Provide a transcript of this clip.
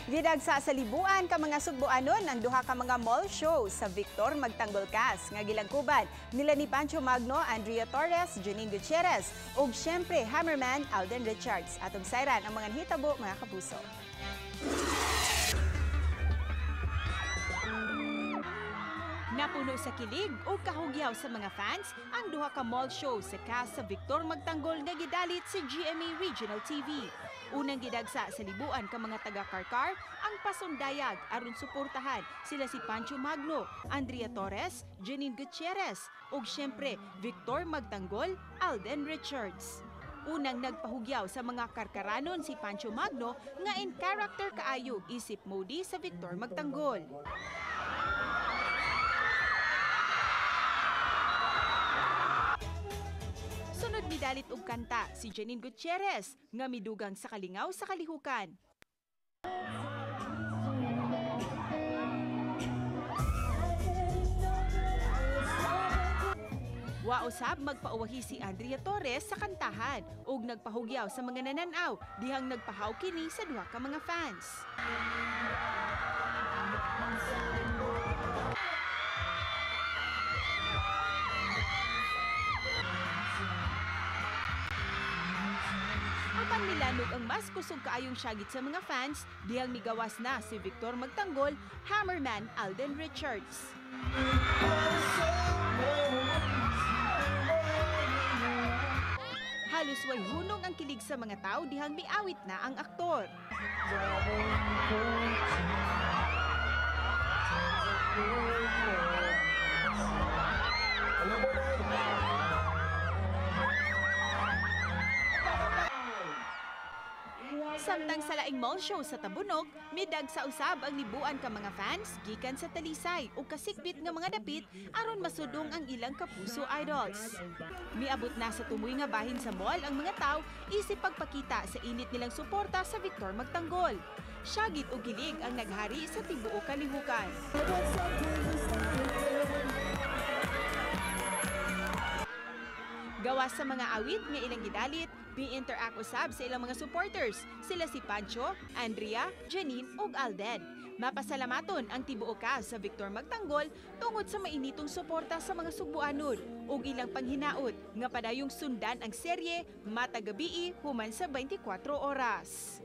Gidagsa sa libuan ka mga Sugboanon ang duha ka mga mall show sa Victor Magtanggol Cast nga gilangkuban nila ni Pancho Magno, Andrea Torres, Janine Gutierrez ug syempre Hammerman Alden Richards. Atong sayran ang mga hitabo, mga kapuso. Napuno sa kilig o kahugyaw sa mga fans ang duha ka mall show sa cast sa Victor Magtanggol nga gidalit sa GMA Regional TV. Unang gidagsa sa libuan ka mga taga-Karkar ang pasundayag aron suportahan sila si Pancho Magno, Andrea Torres, Janine Gutierrez ug syempre Victor Magtanggol, Alden Richards. Unang nagpahugyaw sa mga karkaranon si Pancho Magno nga in character kaayo isip Modi sa Victor Magtanggol. Sunod midalit og kanta si Janine Gutierrez nga midugang sa kalingaw sa kalihukan. Wausab magpauwahi si Andrea Torres sa kantahan ug nagpahugyaw sa mga nananaw dihang nagpahaw kini sa duha ka mga fans. Apan milanog ang mas kusog kaayong syagit sa mga fans, dihang migawas na si Victor Magtanggol, Hammerman Alden Richards. Halos way hunong ang kilig sa mga tao dihang miawit na ang aktor. Samtang sa laing mall show sa Tabunok, midagsa usab ang libuan ka mga fans gikan sa Talisay ug kasikbit nga mga dapit aron masudong ang ilang kapuso idols. Miabot na sa tumoy nga bahin sa mall ang mga tao isip pagpakita sa init nilang suporta sa Victor Magtanggol. Syagit ug kilig ang naghari sa tibuok kalihukan. Gawas sa mga awit nga ilang gidalit, mi-interact usab sa ilang mga supporters. Sila si Pancho, Andrea, Janine ug Alden. Mapasalamaton ang tibuok cast sa Victor Magtanggol tungod sa mainitong suporta sa mga Sugboanon ug ilang panghinaot nga padayong sundan ang serye matagabii human sa 24 oras.